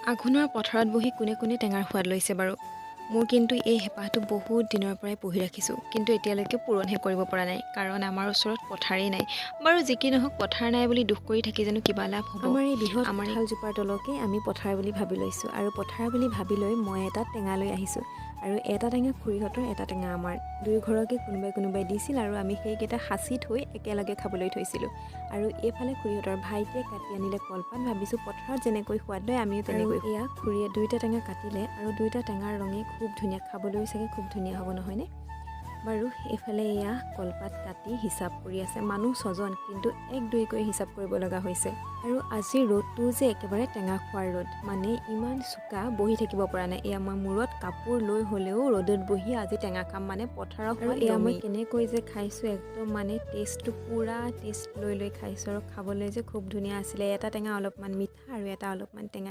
আঘোণৰ পথাৰত বহি কোনে কোনে টেঙাৰ সোৱাদ লৈছে বাৰু? মোৰ কিন্তু এই হেঁপাহটো বহুত দিনৰ পৰাই পুহি ৰাখিছোঁ, কিন্তু এতিয়ালৈকে পূৰণহে কৰিব পৰা নাই, কাৰণ আমাৰ ওচৰত পথাৰেই নাই। বাৰু যি কি নহওক, পথাৰ নাই বুলি দুখ কৰি থাকি জানো কিবা লাভ হ'ব? আমাৰ এই বৃহৎ আমাৰ এই কঁঠালজোপাৰ তলকে আমি পথাৰ বুলি ভাবি লৈছোঁ আৰু পথাৰ বুলি ভাবি লৈ মই এটা টেঙা লৈ আহিছোঁ। আৰু এটা টেঙা খুৰীহঁতৰ, এটা টেঙা আমাৰ। দুয়ো ঘৰকে কোনোবাই কোনোবাই দিছিল আৰু আমি সেইকেইটা সাঁচি থৈ একেলগে খাবলৈ থৈছিলোঁ। আৰু এইফালে খুৰীহঁতৰ ভাইটিয়ে কাটি আনিলে কলপাত। ভাবিছোঁ, পথাৰত যেনেকৈ সোৱাদ লয়, আমিও আৰু তেনেকৈ। এয়া খুৰীয়ে দুয়োটা টেঙা কাটিলে আৰু দুয়োটা টেঙাৰ ৰঙে খুব ধুনীয়া, খাবলৈও চাগে খুব ধুনীয়া হ'ব, নহয়নে বাৰু? এইফালে এয়া কলপাত কাটি হিচাপ কৰি আছে। মানুহ 6জন, কিন্তু এক দুইকৈ হিচাপ কৰিব লগা হৈছে। আৰু আজিৰ ৰ'দটো যে একেবাৰে টেঙা খোৱাৰ ৰ'দ, মানে ইমান চোকা, বহি থাকিব পৰা নাই। এয়া মই মূৰত কাপোৰ লৈ হ'লেও ৰ'দত বহি আজি টেঙা খাম, মানে পথাৰৰ আৰু সোৱাদ এয়া মই ল'মেই। কেনেকৈ যে খাইছোঁ, একদম মানে টেষ্টটো পূৰা টেষ্ট লৈ লৈ খাইছোঁ আৰু খাবলৈ যে খুব ধুনীয়া আছিলে। এটা টেঙা অলপমান মিঠা আৰু এটা অলপমান টেঙা।